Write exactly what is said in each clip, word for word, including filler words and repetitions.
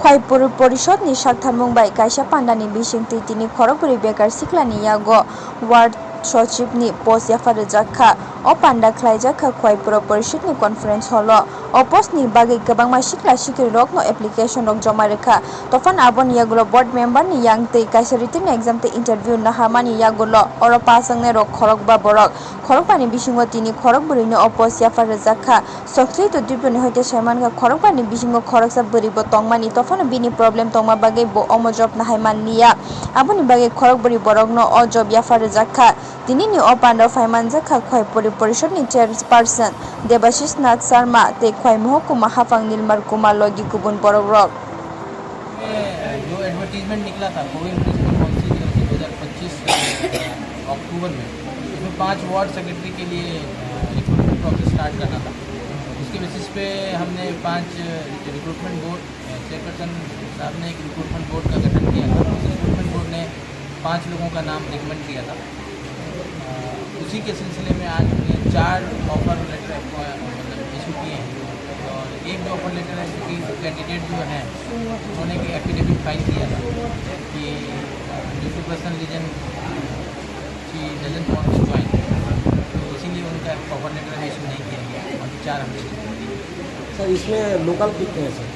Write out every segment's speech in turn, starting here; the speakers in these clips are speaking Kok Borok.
Khwai Puri Porishod ni saktharmung bai kaisa panda ni bisingtwi tini khorokbwrwi bekar sikla ni yago ward sochib ni post yaphar rwjak kha. O panda khlaijak kha Khwai Puri Porishod ni conference hall o. O post ni bagwi kwbangma sikla sikri rok no application rok joma rwkha. Tophano aboni yagulo board member ni yang twi kaisa written exam tei interview naharmani yagulo oro pass wngnai rok khorokba borok. Khorokba ni bisingo tini khorokbwrwi no o post yaphar rwjak kha. Sokthli to diboni hoite saimankha khorokba ni bisingo khoroksa bwrwi bo tongmani, tophano bini problem tongma bagwi bo omo job nahai manliya. Aboni bagwi khorokbwrwi borokno o job yaphar rwjak kha. Tini ni o panda phai manjak kha Khwai Puri Porishod ni chairperson Debashish Nath Sharma tei Khwai Mohokuma Haphang Nilmar Kumar logi kubun borok rok. ये जो एडवर्टीजमेंट निकला था Covid municipal council की तरफ से दो हज़ार पच्चीस अक्टूबर में, इसमें पांच वार्ड सेक्रेटरी के लिए रिक्रूटमेंट प्रोसेस स्टार्ट करना था। उसके बेसिस पे हमने पांच रिक्रूटमेंट बोर्ड चेयरपर्सन साहब ने एक रिक्रूटमेंट बोर्ड का गठन किया था। उस रिक्रूटमेंट बोर्ड ने पांच लोगों का नाम रिकमेंड किया था। अ, उसी के सिलसिले में आज हमने चार ऑफर लेटर, मतलब, इशू किए हैं। और एक जो ऑफर लेटर है, क्योंकि कैंडिडेट जो है, उन्होंने एक एफिडेविट फाइल किया था कि, अ, due to personal reason she doesn't want to join, तो इसीलिए उनका ऑफर लेटर इशू नहीं किया गया। अभी चार हमने इशू कर दिए। सर, इसमें लोकल कितने हैं, सर?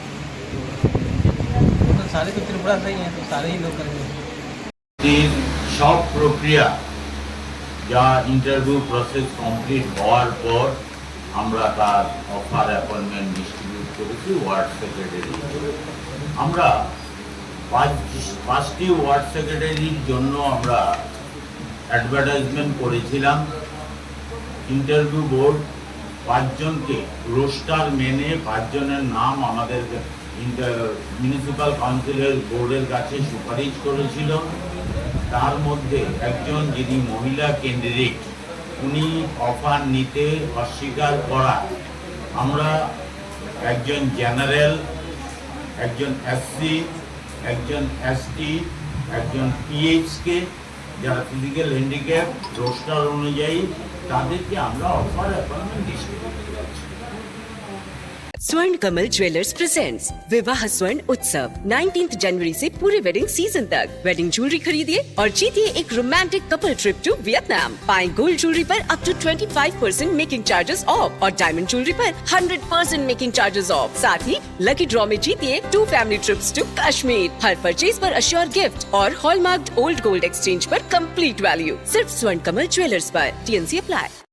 वो तो सारे तो त्रिपुरा से ही हैं, तो सारे ही लोकल हैं। এর সব প্রক্রিয়া, যা ইন্টারভিউ প্রসেস কমপ্লিট হওয়ার পর আমরা তার অফার অ্যাপয়েন্টমেন্ট ডিস্ট্রিবিউট করেছি ওয়ার্ড সেক্রেটারি। আমরা পাঁচ, পাঁচটি ওয়ার্ড সেক্রেটারির জন্য আমরা অ্যাডভার্টাইজমেন্ট করেছিলাম। ইন্টারভিউ বোর্ড পাঁচজনকে রোস্টার মেনে পাঁচজনের নাম আমাদের ইন্টার-, মিউনিসিপ্যাল কাউন্সিলের বোর্ডের কাছে সুপারিশ করেছিল। তার মধ্যে একজন, যিনি মহিলা ক্যান্ডিডেট, উনি অফার নিতে অস্বীকার করায় আমরা একজন জেনারেল, একজন এসসি, একজন এসটি, একজন পিএইচকে, যারা ফিজিক্যাল হ্যান্ডিক্যাপ, রোস্টার অনুযায়ী তাদেরকে আমরা অফার অ্যাপয়েন্টমেন্ট ডিস্ট্রিবিউট করছি। Swarn Kamal Jewellers presents Vivah Swarn Utsav, nineteenth जनवरी से पूरे वेडिंग सीजन तक। वेडिंग ज्वेलरी खरीदिए और जीतिए एक romantic couple trip to Vietnam. पाएं गोल्ड ज्वेलरी पर up to twenty five percent making charges off और डायमंड ज्वेलरी पर hundred percent making charges off. साथ ही लकी ड्रॉ में जीतिए two family trips to Kashmir. हर परचेज पर अश्योर गिफ्ट और हॉलमार्क्ड ओल्ड गोल्ड एक्सचेंज पर कंप्लीट वैल्यू। सिर्फ स्वर्ण कमल ज्वेलर्स पर। TNC apply.